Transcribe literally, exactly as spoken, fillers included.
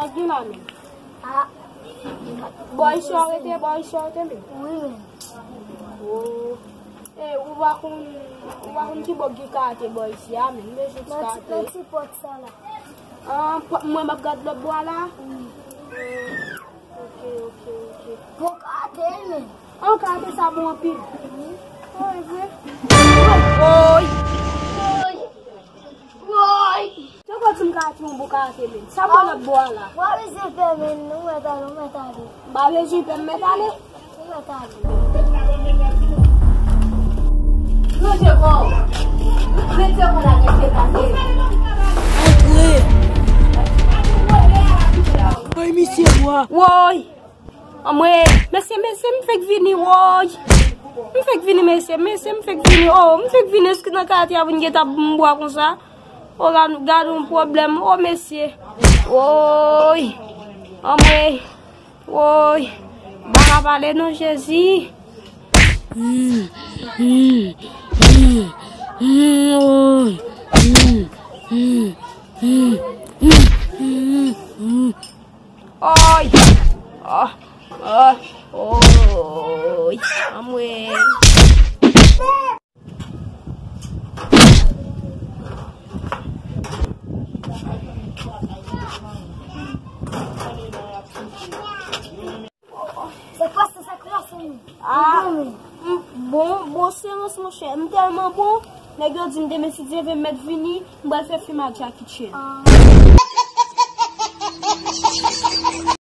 Sa k gen la menm? Ah. Bò isi w rete, bò isi w rete menm? Wi, menm. Oh. E, ou pa konn, ou pa konn ki bò ki kate bò isi a menm? M bezwen ti kate. Nan ti pòt sa la. Ah, pòt mwen m ap gad lòt bò a la? Wi. Ok, ok, ok. Bon kate, menm. An kate sa bon anpil. Wi. Oh, e vre? Woy! Woy! Woy! Se kwa ti m kate yon bon kate menm. Sa bon lòt bò a la? Mwen bezwen pè menm, nou mèt ale, nou mèt ale. M pa bezwen pè, m mèt ale. Nou mèt ale. Ranje kò w. Rete kò la, rete kò la. Antre. Woy, misye bwa. Woy! Anmwe, mesye, mesye, m fèk vini, woy. M fèk vini, mesye, mesye, m fèk vini, oh, m fèk vini, èske nan katye a vin gen tab m bwa konsa? Oh, gad, gad yon pwoblèm, oh, mesye. Woy. Anmwe, woy. Baka pale non, Jezi. Mm, mm, mm, mm, woy. Mm, mm, mm, mm, mm, mm. Oy! Ah, ah, oy! Anmwe! Se kwa se, se kwa se? Ah, m bon, bon serans, monchè. M tèlman bon. Nèg yo di m demen, si Dye vle, m mèt vini, m pral fè fim ak Jackie Chan. Ah.